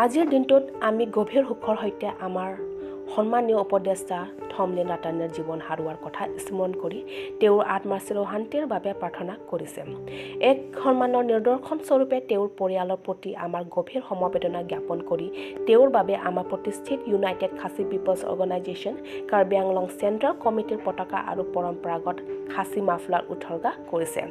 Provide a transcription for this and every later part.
আজিৰ দিনটোত আমি গভীৰ শোকৰ সৈতে আমাৰ সন্মানীয় উপদেষ্টা থমলিন ৰাতানেৰ জীৱন হাৰুৱাৰ কথা স্মৰণ কৰি তেওঁৰ আত্মাৰ চিৰশান্তিৰ বাবে প্ৰাৰ্থনা কৰিছে। এক সন্মানৰ নিদৰ্শন স্বৰূপে তেওঁৰ পৰিয়ালৰ প্ৰতি আমাৰ গভীৰ সমবেদনা জ্ঞাপন কৰি তেওঁৰ বাবে আমাৰ প্ৰতিষ্ঠিত United Khasi peoples organisation Karbi Anglong central কমিটিৰ পতাকা আৰু পৰম্পৰাগত খাচী মাফলাৰ উৎসৰ্গা কৰিছে।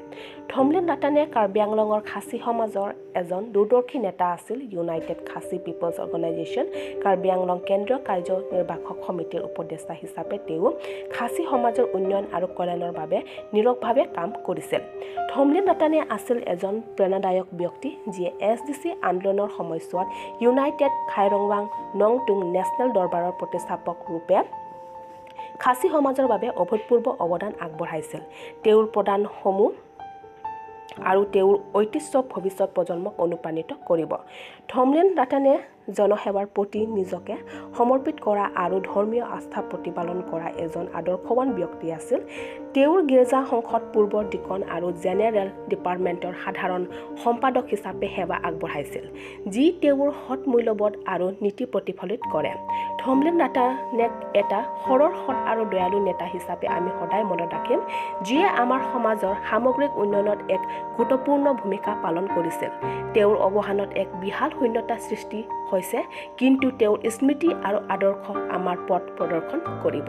থমলিন ৰাতানে কাৰ্বি আংলঙৰ খাচী সমাজৰ এজন দূৰদৰ্শী নেতা আছিল। United Khasi peoples organisation Karbi Anglong কেন্দ্ৰীয় কাৰ্যনিৰ্বাহক সমিতিৰ উপদেষ্টা হিচাপে তেওঁ খাচী সমাজৰ উন্নয়ন আৰু কল্যাণৰ বাবে নিৰসভাৱে কাম কৰিছিল। থমলিন ৰাতানে আছিল এজন প্ৰেৰণাদায়ক ব্যক্তি, যিয়ে এছ ডি চি আন্দোলনৰ সময়ছোৱাত ইউনাইটেড খাইৰংৱাং নংটুং নেশ্যনেল দৰবাৰৰ প্ৰতিষ্ঠাপক ৰূপে খাচী সমাজৰ বাবে অভূতপূৰ্ব অৱদান আগবঢ়াইছিল। তেওঁৰ প্ৰদানসমূহ আৰু তেওঁৰ ঐতিহ্য ভৱিষ্যত প্ৰজন্মক অনুপ্ৰাণিত কৰিব। থমলিন ৰাতানে জনসেৱাৰ প্ৰতি নিজকে সমৰ্পিত কৰা আৰু ধৰ্মীয় আস্থা প্ৰতিপালন কৰা এজন আদৰ্শৱান ব্যক্তি আছিল। তেওঁৰ গীৰ্জা সংসদ পূৰ্বৰ ডিকন আৰু জেনেৰেল ডিপাৰ্টমেণ্টৰ সাধাৰণ সম্পাদক হিচাপে সেৱা আগবঢ়াইছিল, যি তেওঁৰ সৎ মূল্যবোধ আৰু নীতি প্ৰতিফলিত কৰে। থমলিন ৰাতানেক এটা সৰল, সৎ আৰু দয়ালু নেতা হিচাপে আমি সদায় মনত ৰাখিম, যিয়ে আমাৰ সমাজৰ সামগ্ৰিক উন্নয়নত এক গুৰুত্বপূৰ্ণ ভূমিকা পালন কৰিছিল। তেওঁৰ অৱসানত এক বিশাল শূন্যতা সৃষ্টি হৈছে, কিন্তু তেওঁৰ স্মৃতি আৰু আদৰ্শ আমাৰ পথ প্ৰদৰ্শন কৰিব।